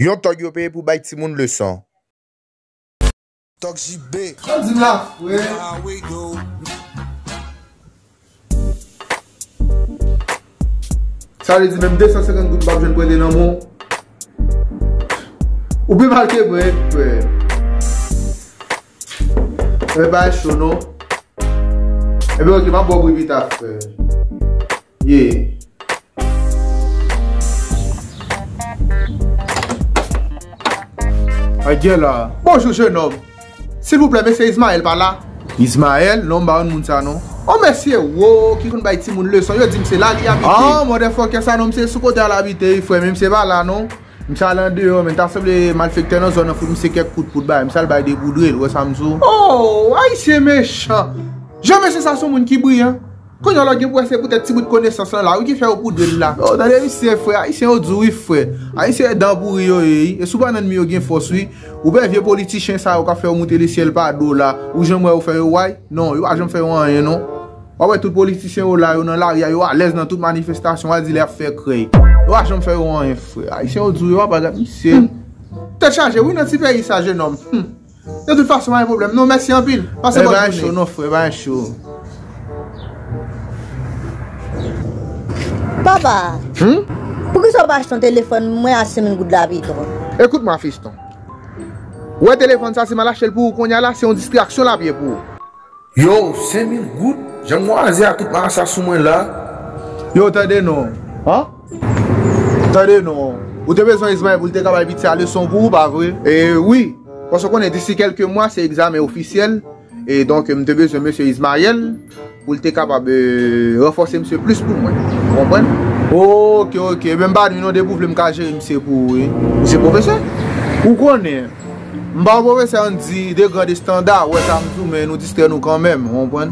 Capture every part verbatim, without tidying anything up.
Yon tòg yo peye pou bay timoun leson. Tòg J B. Sa di m la, frè? Sa vle di menm de san senkant goud m p ap jwenn prete nan men w? Ou pi mal ke mwen, frè. Men pa cho non. Ebyen, oke, m ap ba w pri pita, frè. Yeah. Ay, gen la. Bonjou, jenòm. Silvouplè, mesye Ismaël pa la? Ismaël? Non, m pa konn moun sa, non. On mesye wo ki konn bay timoun leson, yo di m se la li abite. Ah, motherfucker, sa non, misye sou kote a l abite, wi, frè, men misye pa la, non. Misye al andeyò, men ta sanble malfektè nan zòn nan fout misye kèk kout pou l bay. Misye al bay depoudre l, ou wè sa m di w? Oh, ayisyen mechan. Jan mesye sa se yon moun ki briyan. Kounye a lè w gen pou wè se poutèt ti bout konesans lan la, wi, ki fè yo poudre l la. Oh, tande misye, frè, ayisyen yo di w, wi, frè. Ayisyen dan pouri yo ye, wi. E sou bannann mi yo gen fòs, wi. Ou wè vye politichen sa yo k ap fè yo moute lesyèl pa do la, ou janm wè yo fè yo way? Non, yo pa janm fè yo anyen, non. W ap wè tout politisyen yo la, yo nan lari a, yo alèz nan tout manifestasyon, w a di lè y ap fè krèy. Yo pa janm fè yo anyen, frè. Ayisyen yo di w, yo pa gad misye. Hmm. Tèt chaje, wi, nan ti peyi sa, jenòm. Hmm. De tout fason, pa gen pwoblèm. Non, mèsi anpil. Pase bòn jounen. Cho, non, frè, pa gen cho. Papa, hmm? Poukisa w pa achte yon telefòn mwen a senk mil goud la pito? Ekout mwen, fiston. Ou wè telefòn sa, si m al achte l pou ou kounye a la, se yon distraksyon l ap ye pou ou. Yo, senk mil goud? Jan m wè a tout marasa sou mwen la. Yo, tande non. Han? Tande non. Ou te bezwen Ismaël pou l te ka bay piti a leson pou ou, pa vre? E wi. Paske w konnen, disi kèlke mwa, se egzamen ofisyèl. E donk, m te bezwen mesye Ismaël pou l te kapab, e, ranfòse misye plis pou mwen. Ou konprann? Oke, oke. Men m pa di non, depi w vle, m ka jere misye pou ou, wi. Misye pwofesè? Ou konnen. M pa yon pwofesè, ann di, de grand estanda, ou wè sa m di w, men nou distrè nou kanmenm, ou konprann?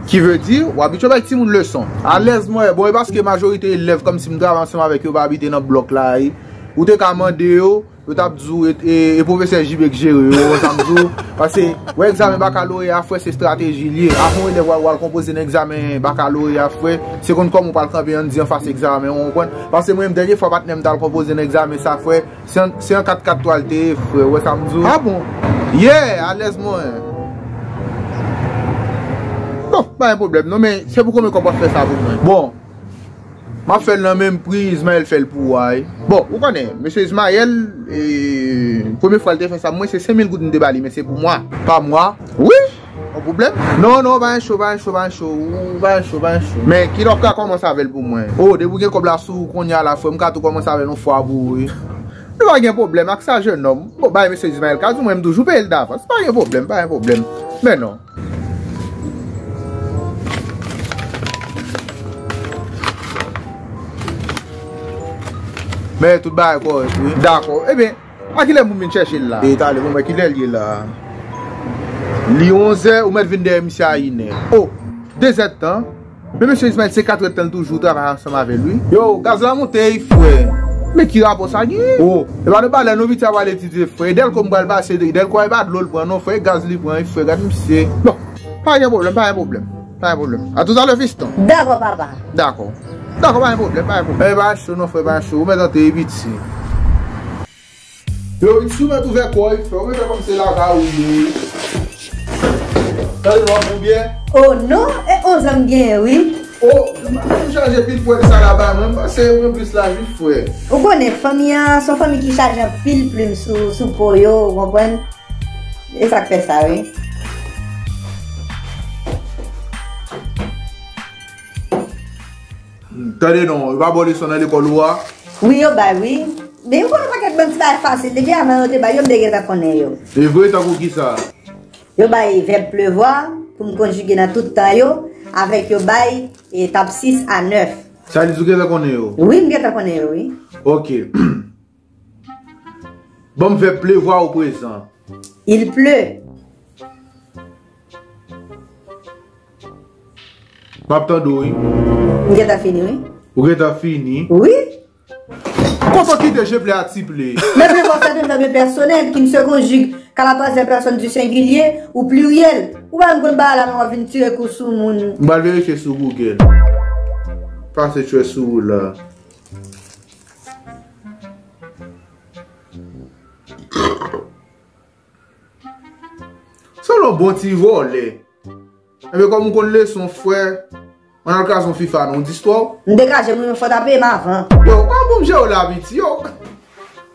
Ki vle di, w abitye bay timoun leson. Alèz mwen, bon, e paske majorite elèv, kòmsi m travay ansanm avèk yo, pa abite nan blòk la, e ou te ka mande yo, yo t ap di w, e, e, e pwofesè J B k jere yo, ou wè sa m di w? Paske, wè egzamen bakaloreya, frè, se estrateji l ye. Avan yon elèv w al, w al konpoze nan egzamen bakaloreya, frè, se konn kòman w pral kanpe, ann di, anfas egzamen, ou konprann? Paske mwen menm, dènye fwa patnè m t al konpoze nan egzamen sa, frè, Se an, se an kat kat twa l te ye, frè, ou wè sa m di w? Ah bon? Yeah, alèz mwen. Bon, pa gen pwoblèm non, men se pou konbyen kòb w ap fè sa pou mwen? Bon, m ap fè l nan menm pri Ismaël fè l pou ou a, wi. Bon, ou konnen, mesye Ismaël, e, premye fwa l te fè sa pou mwen, se senk mil goud m te ba li, men se pou mwa. Pa mwa? Wi! Yon pwoblèm? Non, non, pa gen cho, pa gen cho, pa gen cho. Ou pa gen cho, pa gen cho. Men kilè w ka kòmanse avè l pou mwen? O, depi w gen kòb la sou ou kounye a la, frè, m ka tou kòmanse avè l yon fwa pou ou, wi. Men pa gen pwoblèm ak sa, jennonm. Bon, bay mesye Ismaël ka di w, mwen, m toujou peye l davans. Pa gen pwoblèm, pa gen pwoblèm. Men non. Men tout bagay kòrèk, wi. Dakò. Ebyen, a kilè moun vin chèche l la? E talè, bon, men kilè l ye la? Li onzè, ou mèt vin dèyè misye a inè. O, dezèdtan. Men mesye Ismaël, se katrèdtan l toujou travay ansanm avè l, wi. Yo, gaz la monte, wi, frè. Men ki rapò sa genyen? O, e pa de balè, non, piti a pral etidye, frè. E dèlko m pral pase, dèlko a, e pa dlo l pran, non, frè. E gaz li pran, wi, frè. Gad misye. Bon, pa gen pwoblèm, pa gen pwoblèm. Pa gen pwoblèm. A toutalè, fiston. Dakò, papa. Dakò. Dakò, pa gen pwoblèm, pa gen pwoblèm. E pa cho, non, frè, pa cho. Ou mèt antre, wi, piti. Yo, vin sou mèt ouvè kò w, frè, ou mèt kòm se lakay ou ye. Tande, w ap bon byen? O non, e onzè m genyen, wi. O, m pa fin chaje pil pwèl sa la ba mwen, m panse mwen plis laj wi, frè. Ou konnen, fanmi an, se yon fanmi ki chaje anpil plim sou, sou po yo, ou konprann? E sa k fè sa, wi. Tande non, yo pa ba w leson nan lekòl ou a? Wi, yo bay, wi. Men yo konn yon pakèt bann ti bagay fasil. Depi avan yo te bay yo, m te gentan konnen yo. E vre, tankou kisa? Yo bay vèb pleuvoir pou m konjige nan tout tan yo, avèk yo bay etap sis a nèf. Sa vle di ou gentan konnen yo? Wi, m gentan konnen yo, wi. Oke. Ban m vèb pleuvoir au présent. Il pleut. M ap tande w, wi. M gentan fini, wi. Ou gentan fini? Wi. Konsa w kite je plè a ti plè. Men pleuvoir, c'est un verbe personnel qui ne se conjugue qu'à la troisième personne du singulier ou pluriel. Ou pa menm konn bagay la, men w ap vin tire kou sou moun. M pral verifye sou Google. Pase tchwè sou ou la. Yon bon ti vòlè. Enben, kòm ou konn leson, frè, ann al kraze yon FIFA non, di stwa w. M degaje m wi, men fò w ta peye m avan. Yo, pa bon m jere w la, piti, yo.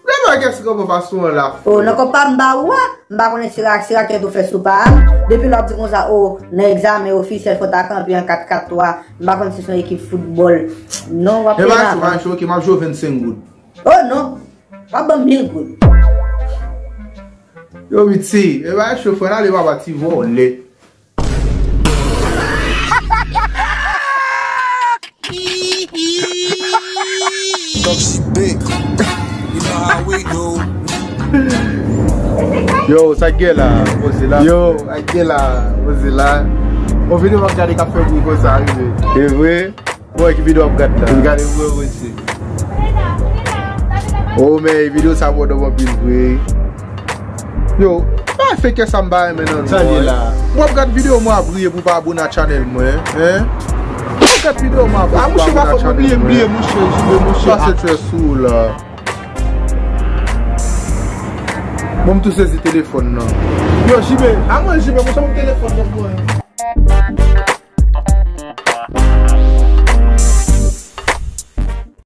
Lè bagay sa konprann fason an la. Oh, nan kòb pa m ba ou a, m pa konnen si ra-, si rakèt ou fè sou pa a. Depi lè w ap di konsa, oh, nan egzamen ofisyèl fò w ta kanpe an kat kat twa. M pa konn si se yon ekip foutbòl. Non, w ap peye m avan. E pa cho, ok, m ap jwe w vennsenk goud. Oh non, w ap ban m mil goud. Yo, piti, e pa cho, frè, ale papa ti vòlè. Toxic Big. You know how we do. Yo, sa k gen la, Mozilla? Yo, sa k gen la, Mozilla? Yon videyo m ap gade k ap fè bri konsa, rive. E vre? Bon, ki videyo w ap gade la? M gade vre, mesye. Oh, men videyo sa bon nan anpil vre. Yo, pa fè kè sa m pa renmen nan. Sa l ye la? W ap gade videyo mwen ap riye pou pa abone a channel mwen, en? W ap gade videyo mwen ap riye pou pa abone a channel mwen. Ah, mouche, pa fòk m bliye, m bliye, mouche, J B, mouche. Pase trè sou la. Bon, m tou sezi telefòn nan. Yo, J B, a mwen, J B, mouche, mwen telefòn nan mwen.